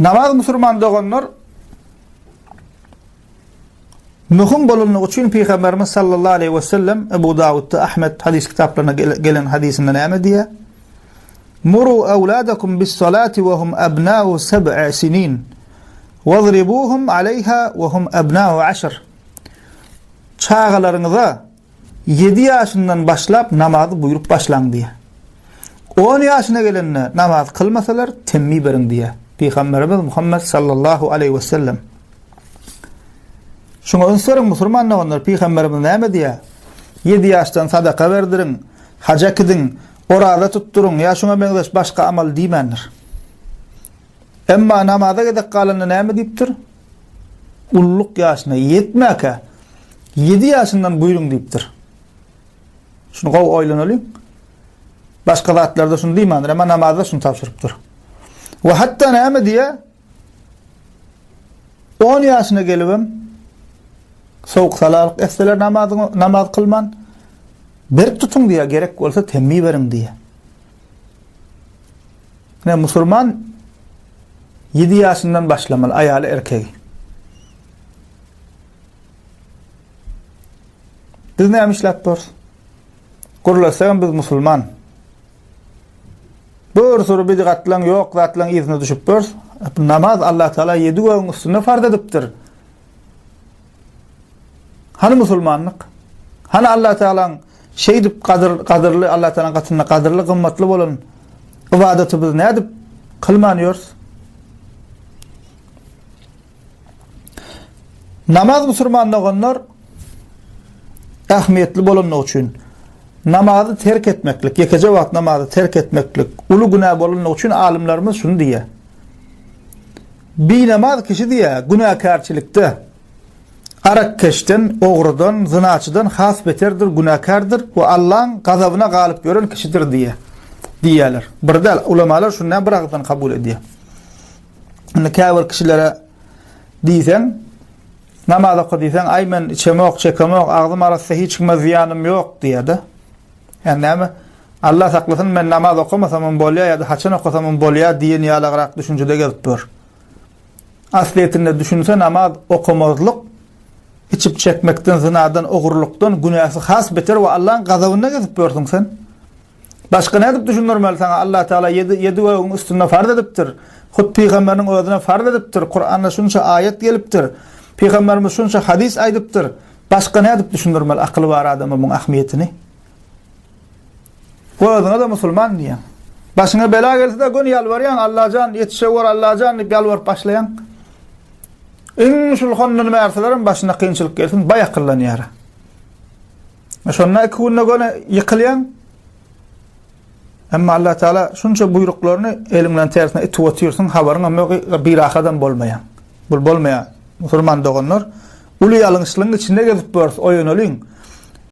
Namaz musurman doganlar möhüm bolanlygy üçin Pygamberimiz sallallahu aleýhi we sellem Ebu Dawudda, Ahmed hadys kitaplarynda gelen hadysynda näme diýýär? Muru awladakum bis-salati we hum abna'u seb'i sinin. Wadribuhum aleýha we hum abna'u aşr. Çagalaryňyza Ýedi ýaşyndan başlap namazy buýrup başlaň diýýär. On ýaşyna gelende namaz kylmasalar, temmi beriň diýýär. Pygamberimiz Muhammet sallallahu aleýhi we sellem. Şuňa üns beriň musulman doganlar, pygamberimiz näme diýýär? Ýedi ýaşdan sadaka berdiriň, haja kidiň, oraza tutduryň ýa şuňa meňzeş başga amal diýmändir. Emma namaza gezek galanda näme diýipdir? Ulluk ýaşyna ýetmäkä, ýedi ýaşyndan buýruň diýipdir. Şuny gowy oýlanalyň. Başga zatlarda şuny diýmändir, emma namazda şuny tabşyrypdyr. We hatda näme diýýär? 10 ýaşyna gelibem sowuk salalyk etseler namazyňy namaz kylman berk tutuň diýýär, gerek bolsa temmi beriň diýýär. Ne musulman 7 ýaşyndan başlamaly aýaly erkegi. Biz näme işläp durus? Gürlesegem biz musulman. Bir sürü bidgatlaň ýok zatlaň yzyna düşüp durus. Namaz Allah Taala ýedi gögüň üstünde farz edipdir. Hany musulmanlyk? Hany Allah Taalaň şeýdip gadyr gadyrly Allah Taalaň gatynda gadyrly gymmatly bolan ybadaty biz nädip kylman ýörüs? Namaz musulman doganlar ähmiýetli bolanlygy üçin namazy terk etmeklik, ýekeje wagt namazy terk etmeklik uly günä bolanlygy üçin alymlarymyz şuny diýýär. Binamaz kişi diýýär, günäkärçilikde arakkeşden, ogrudan, zynaçydan has beterdir, günäkärdir we Allaň gazabyna galyp ýören kişidir diýýär. Diýýärler. Bir däl, ulamalar şuny bir agyzdan kabul edýär. Indi käbir kişilere diýseň, namaz oka diýseň, aý men içemok, çekemok, agzym arassa, hiç kime zyýanym ýok diýýär-de. Ýani näme? Allah saklasyn, men namaz okamasamam bolýar ýa-da haçan okasamam bolýar diýen ýalagrak düşünjede gezip dur. Aslyýetinde düşünse namaz okamazlyk içip çekmekden, zynadan, ogurlykdan günäsi has beter we Allaň gazabynda gezip ýörsüň sen. Başga nädip düşündirmeli saňa Allah Teala ýedi ýedi gögüň üstünde farz edipdir. Hut pygamberiniň özüne farz edipdir. Kuranda şunça aýat gelipdir. Pygamberimiz şunça hadys aýdypdyr. Başga nädip düşündirmeli akyly bar adama muň ahmiýetini? Özüňe-de musulman diýýäň. Başyňa bela gelse-de göni ýalbarýaň, Allajan ýetişewür, Allajan diýip ýalbaryp başlaýaň. Iň şulhandan bärselerem başyna kynçylyk gelsin, baý akyllanýar. Şonda iki günde göni ýykylýaň. Emma Allah Teala şunça buýruklaryny eliň bilen tersine itip otyrsyň, habaryň hem ýok, birahadam bolmaýaň. Bul bolmaýar. Musulman doganlar, uly ýalňyşlygyň içinde gezip börüs, oýanalyň.